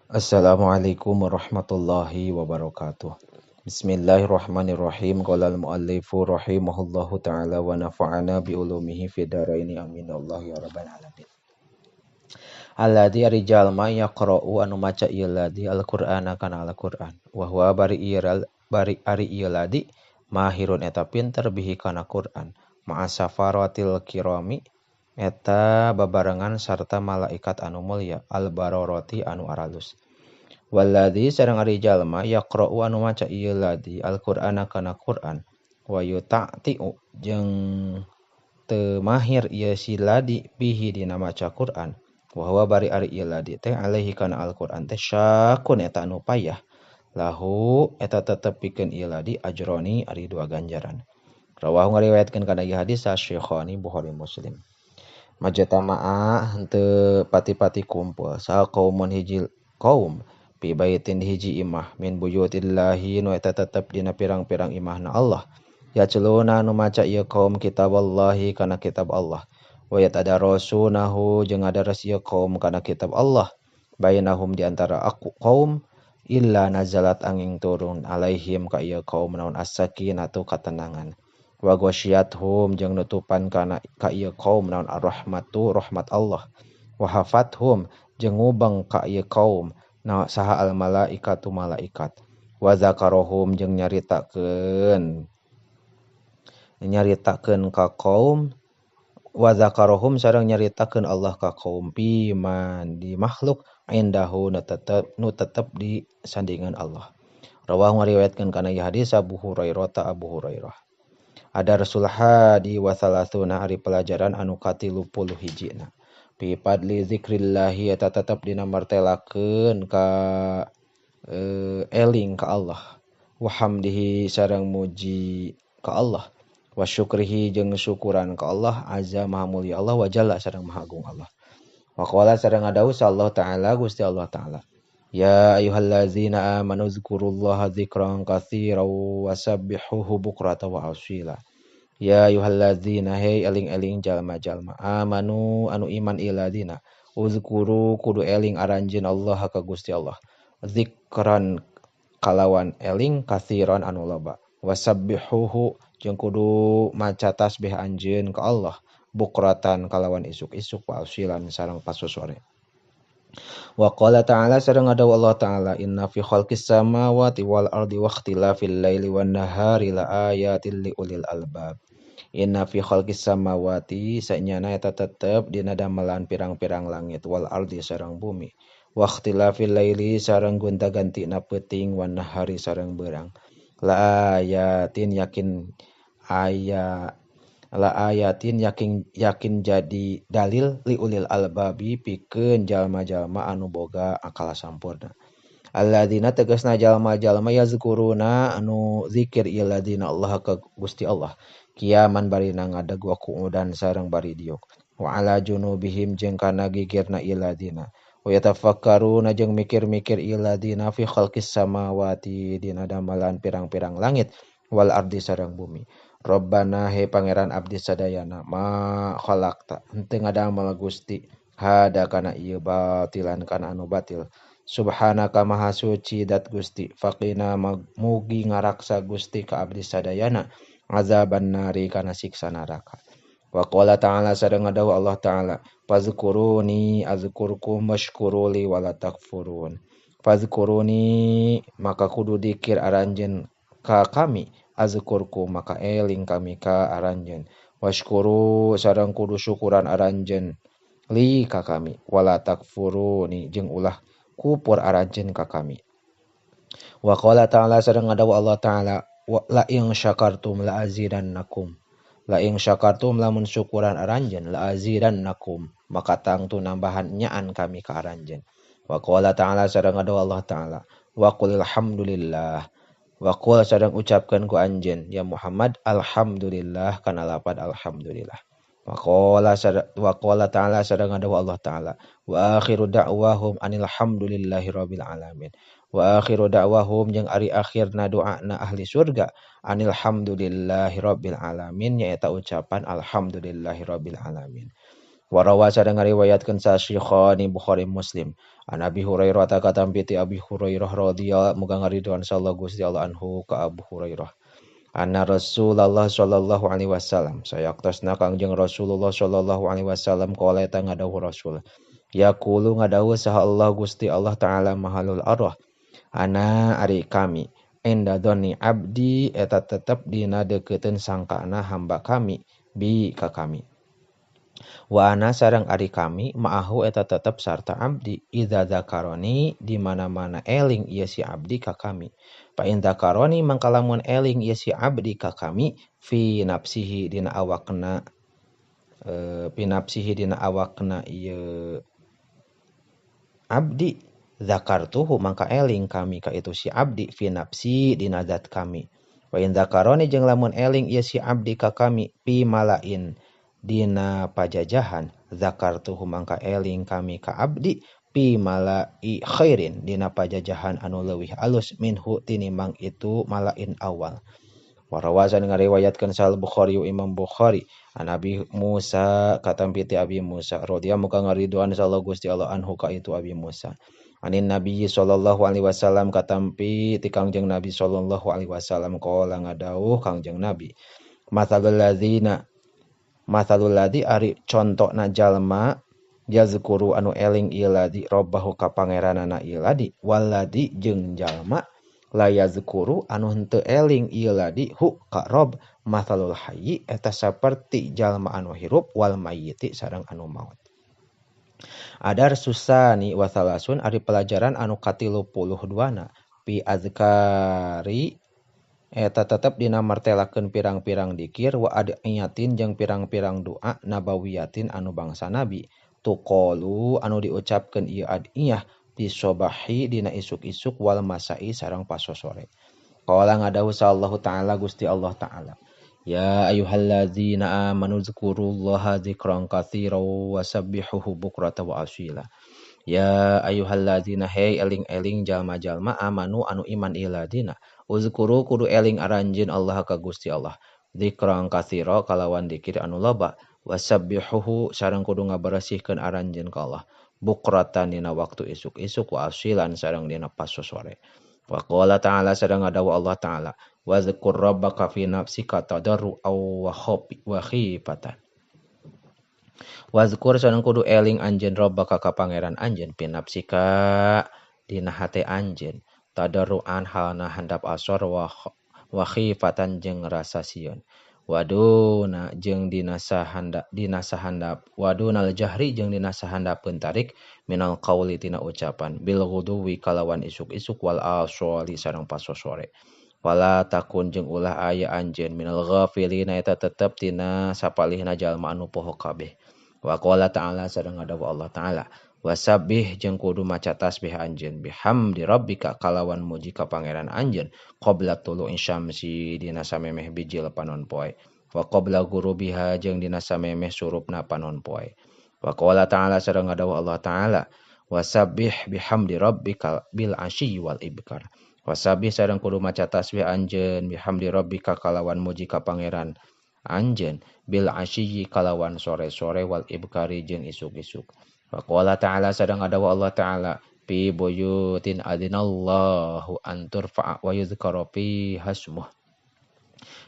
Assalamualaikum warahmatullahi wabarakatuh. Bismillahirrahmanirrahim. Qala al-muallifu rahimahullahu ta'ala wa nafa'ana bi ulumihi fid dharaini amin Allah ya rabbal alamin. Alladzi ari jalma yaqra'u anu maca ieu ladzi al-Qur'ana kana al-Qur'an. Wa huwa bari ieu bari ari ieu ladzi mahirun eta pinter bihi kana Qur'an. Ma'a safaratil kirami eta babarengan sarta malaikat anu mulya al-bararati anu aralus. Walladzi sareng ari jalma yaqra'u anu maca ieu ladzi al-Qur'ana kana Qur'an wa yuta'tiu jeung teu mahir ieu si ladzi bihi dina maca Qur'an wa huwa bari ari ieu ladzi teh alaihi kana al-Qur'an teh syakun eta anu payah lahu eta tetep pikeun ieu ladzi ajroni ari dua ganjaran. Rawahu ngariwayatkeun kana ieu hadis Syekhani Bukhari Muslim. Majtama'a henteu pati-pati kumpul saha kaumun hiji kaum pi baitin hiji imah min buyutillahi nu eta tetep dina pirang-pirang imahna Allah yatluna nu maca ieu kaum kitaballahi kana kitab Allah wa yatadarasunahu jeung ngadaras ieu kaum kana kitab Allah bainahum di antara aku kaum illa nazalat angin turun alaihim ka ieu kaum naon as-sakinatu katenangan wa ghasyiathum jeung nutupan kana ka ieu kaum naon ar-rahmatu rahmat Allah wa hafathum jeung ngubeng ka ieu kaum na saha al malaikatu malaikat wa zakarohum jeung nyaritakeun ka kaum wa zakarohum sareng nyaritakeun Allah ka kaum piman di makhluk indahu nu tetep di sandingan Allah. Rawahu ngariwayatkeun kana ieu hadis Abu Hurairah ta Abu Hurairah. Ada Rasul hadi wa thalathuna ari pelajaran anu ka-31 pi fadli zikrillahi eta tetep dina martelakeun ka eling ka Allah wa hamdihi sareng muji ka Allah wa syukrihi jeung syukuran ka Allah azza maha mulia Allah wa jalla sareng maha agung Allah. Wa qala sareng ngadawuh Allah ta'ala Gusti Allah ta'ala ya ayyuhallazina amanu zkurullaha dzikran katsiran wa sabbihuhu bukratan wa asila. Ya ayyuhallazina hey eling-eling jalma-jalma amanu anu iman iladina uzkuru kudu eling aranjeun Allah ka Gusti Allah zikran kalawan eling katsiran anu loba wasabbihuhu jeung kudu maca tasbih anjeun ka Allah bukratan kalawan isuk-isuk wa asilan sareng pasosore. Wa qala ta'ala sareng ngadawuh Allah ta'ala inna fi khalqis samawati wal ardi wa ikhtilafil laili wan nahari la ayatin li ulil albab. Inna fi khalqis samawati sanyana eta tetep dina damelan pirang-pirang langit wal ardi sareng bumi wa ikhtilafil laili sareng gonta-gantina peuting wan nahari sareng beurang la ayatin yakin aya la ayatin yakin jadi dalil li ulil albabi pikeun jalma-jalma anu boga akal sampurna. Alladzina tegasna jalma-jalma yazkuruna anu zikir ieu ladina Allah ka Gusti Allah kiaman barina ngadeg wa qu'udan sareng bari diuk wa ala junubihim jeung kana gigirna ieu ladina wa yatafakkaruna jeung mikir-mikir ieu ladina fi khalqis samawati dina damelan pirang-pirang langit wal ardi sareng bumi. Rabbana he pangeran abdi sadayana ma khalaqta henteu ngadamel Gusti hada kana ieu batilan kana anu batil subhanaka maha suci dat Gusti faqina mugi ngaraksa Gusti ka abdi sadayana azaban nari kana siksa neraka. Wa qala ta'ala sareng ngadawuh Allah ta'ala fazkuruni azkurkum washkuruli wala takfurun. Fazkuruni maka kudu dikir aranjeun ka kami azkurku maka eling kami ka aranjeun washkuru sareng kudu syukuran aranjeun li ka kami wala takfuruni jeung ulah kupur aranjeun ka kami. Wa qala ta'ala sareng ngadawuh Allah ta'ala la in syakartum la azidannakum la in syakartum lamun syukuran aranjeun la azidannakum maka tangtu nambahan nyaan kami ka aranjeun. Wa qala ta'ala sareng ngadawuh Allah ta'ala wa qul alhamdulillah wa qul sareng ucapkeun ku anjeun ya Muhammad alhamdulillah kana lapad alhamdulillah. Wa qala ta'ala sareng ngadawuh Allah ta'ala wa akhiru da'wahum anil hamdulillahi rabbil alamin. Wa akhiru da'wahum jeung ari akhirna doana ahli surga anil hamdulillahi rabbil alamin nyaeta ucapan alhamdulillahi rabbil alamin. Warawa sareng ngariwayatkeun sa Syekhani Bukhari Muslim. An Abi Hurairah ta katampi ti Abi Hurairah radhiyallahu muga ngaridoan sallallahu Gusti Allah anhu ka Abu Hurairah. Anna Rasulullah sallallahu alaihi wasallam sayaktosna Kangjeng Rasulullah sallallahu alaihi wasallam qala eta ngadawuh Rasul. Yaqulu ngadawuh saha Allah Gusti Allah taala mahalul arwah. Ana ari kami inda dzanni abdi eta tetep dina deukeuteuun sangkana hamba kami bi ka kami. Wa ana sareng ari kami ma'ahu eta tetep sarta abdi idza dzakaroni di mana-mana eling ieu si abdi ka kami. Fa in dzakaroni mangka lamun eling ieu si abdi ka kami fi nafsihi dina awakna fi nafsihi dina awakna ieu abdi dzakartuhu mangka eling kami ka itu si abdi fi nafsi dina zat kami. Wa in dzakaroni jeung lamun eling ieu si abdi ka kami fi malain dina pajajahan zakartuhu mangka eling kami ka abdi pi malai khairin dina pajajahan anu leuwih alus minhu tinimbang itu malain awal. Warawasan ngariwayatkeun Sahih Bukhari Imam Bukhari an Abi Musa katampi ti Abi Musa radhiyallahu muga ngaridoan sallallahu Gusti Allah anhu ka itu Abi Musa. Anin Nabi sallallahu alaihi wasallam katampi ti Kangjeng Nabi sallallahu alaihi wasallam qala ngadawuh Kangjeng Nabi matsalul ladzina matsalul ladzi ari contona jalma yazkuru anu eling ieu ladzi robbahu ka pangeranana ieu ladzi walladzi jeung jalma la yazkuru anu henteu eling ieu ladzi hu ka rob matsalul hayyi eta saperti jalma anu hirup wal mayyiti sareng anu maot. Adar susani wa salasun ari pelajaran anu ka-32na pi azkari eta tetep dina martelakeun pirang-pirang dikir wa adiyatin jeung pirang-pirang doa nabawiyatin anu bangsa nabi tuqalu anu diucapkeun ieu adiyah bisobahi dina isuk-isuk wal masai sareng pasosore. Qala ngadawuh sallallahu ta'ala Gusti Allah ta'ala ya ayyuhallazina amanu dzkurullaha dzikran katsiran wasabbihuhu bukratan wa asila. Ya ayyuhallazina hey eling-eling jalma-jalma amanu anu iman iladina uzkuru kudu eling aranjeun Allah ka Gusti Allah dzikran katsira kalawan dikir anu loba wasabbihuhu sareng kudu ngaberesihkeun aranjeun ka Allah bukratan dina waktu isuk-isuk wa asilan sareng dina pasosore. Wa qala ta'ala sareng ngadawuh Allah ta'ala wazkur rabbaka fi nafsika tadarru'aw wa khifatan. Wazkur sareng kudu eling anjeun rabbaka ka pangeran anjeun fi nafsika dina hate anjeun tadarruan halna handap asor wa khifatan jeung rasa sieun waduna jeung dina sahandap wadunal jahri jeung dina sahandapeun tarik minal qauli tina ucapan bil ghuduwi kalawan isuk-isuk wal asoli sareng pasosore wala takun jeung ulah aya anjeun minal ghafilina eta tetep tina sapalihna jalma anu poho kabeh. Wa qala ta'ala sareng ngadawuh Allah ta'ala wasabbih jeung kudu maca tasbih anjeun bihamdi rabbika kalawan muji ka pangeran anjeun qabla tulu'i syamsi dina samemeh bijil panon poe wa qabla ghurubiha jeung dina samemeh surupna panon poe. Wa qala ta'ala sareng ngadawuh Allah ta'ala wasabbih bihamdi rabbika bil asyi wal ibkar. Wasabbih sareng kudu maca tasbih anjeun bihamdi rabbika kalawan muji ka pangeran anjeun bil asyi kalawan sore-sore wal ibkari jeung isuk-isuk. Wa qala ta'ala sareng ngadawuh Allah ta'ala fi buyutin adzinallahu an turfa'a wa yuzkara fiha ismuh.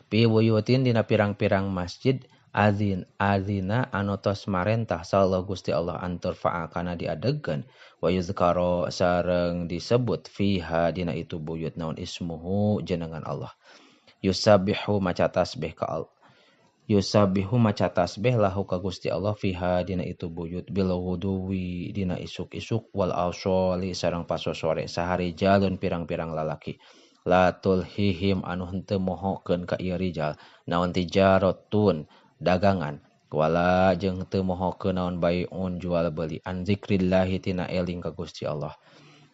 Fi buyutin dina pirang-pirang masjid azina anu tos marentah sallallahu Gusti Allah an turfa'a kana diadegkeun wa yuzkara sareng disebut fiha dina itu buyut naon ismuhu jenengan Allah. Yusabbihu maca tasbih ka Allah. Yusabbihu maca tasbih lahu ka Gusti Allah fiha dina itu buyut bil ghuduwi dina isuk-isuk wal asoli sareng pasosore sahari jalun pirang-pirang lalaki la tulhihim anu henteu mohokeun ka ieu rijal naon tijaratun dagangan wala jeung teu mohokeun naon baiun jual beli an zikrillahi tina eling ka Gusti Allah.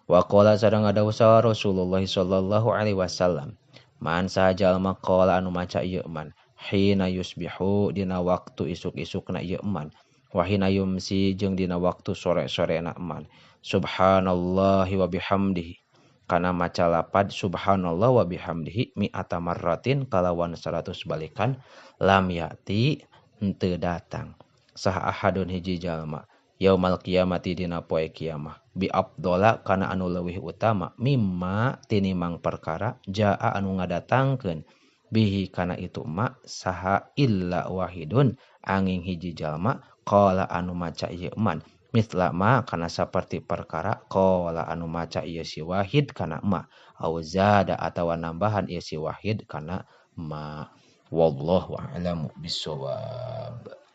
Wa qala sareng ngadawuh Rasulullah sallallahu alaihi wasallam man saha jalma qala anu maca ieu man hina yusbihu dina waktu isuk-isukna ieu eman wa hina yumsi jeung dina waktu sore-sorena eman subhanallahi wa bihamdihi kana maca lapad subhanallah wa bihamdihi mi'ata marratin kalawan 100 balikan lam yati henteu datang Saha ahadun hiji jalma yaumal qiyamati dina poe kiamah bi afdhala kana anu leuwih utama mimma tinimang perkara jaa anu ngadatangkeun bihi kana itu ma saha illa wahidun angin hiji jalma qala anu maca ieu man mithla ma kana saperti perkara qala anu maca ieu si wahid kana ma au zada atawa nambahan ieu si wahid kana ma. Wallahu a'lamu bissawab.